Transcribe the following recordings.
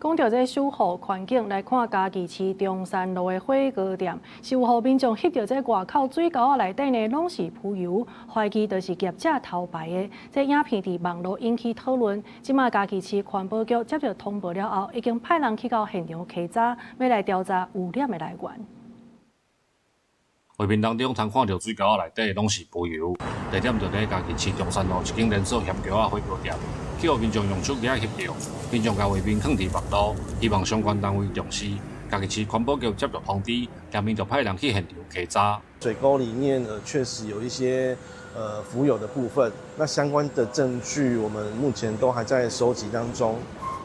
講著這守護環境，來看嘉義市中山路的火鍋店，是有予民眾翕著這外口水溝仔內底呢，攏是浮油，懷疑就是業者偷排的。這影片佇網路引起討論，這馬嘉義市環保局接著通報了後，已經派人去到現場稽查，欲來調查污染的來源。畫面當中，通看著水溝仔內底攏是浮油。地點就佇嘉義市中山路一間連鎖鹹蕎仔火鍋店，去予民眾用手機仔翕著，民眾共畫面囥佇網路，希望相關單位重視。嘉義市環保局接著通知，當面就派人去現場稽查。水溝裡面確實有一些浮油的部分，那相關的證據我們目前都還在收集當中。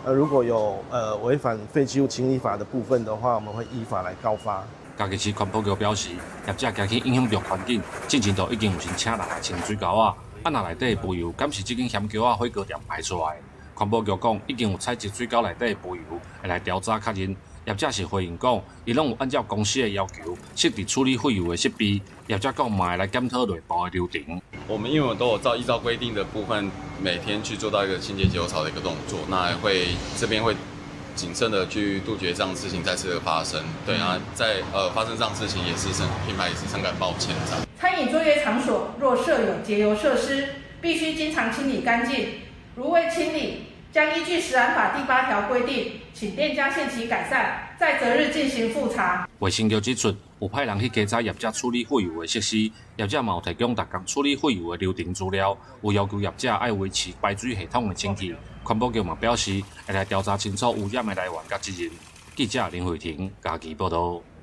如果有違反廢棄物清理法的部分的話，我們會依法來告發。嘉義市環保局表示，業者驚去影響著環境，進前都已經有先請人來清水溝仔，啊，若內底浮油，敢是這間鹹蕎仔火鍋店排出來？環保局講，已經有採集水溝內底浮油，會來調查確認。業者是回應講，伊攏有按照公司的要求設置處理廢油的設備。業者講，嘛會來檢討內部的流程。我們因為都有依照規定的部分，每天去做到一個清潔截油槽的一個動作，那會這邊會謹慎的去杜絕這樣事情再次的發生。對啊，在發生這樣事情也是深品牌也是深感抱歉。這樣。餐飲作業場所若設有截油設施，必須經常清理乾淨，如未清理，將依據食安法第8條規定，請店家限期改善，在擇日進行複查。衛生局指出，有派人去稽查業者處理廢油的設施，業者嘛有提供逐工處理廢油的流程資料，有要求業者愛維持排水系統的清潔。環保局嘛表示，會來調查清楚污染的來源佮責任。記者林慧婷嘉義報導。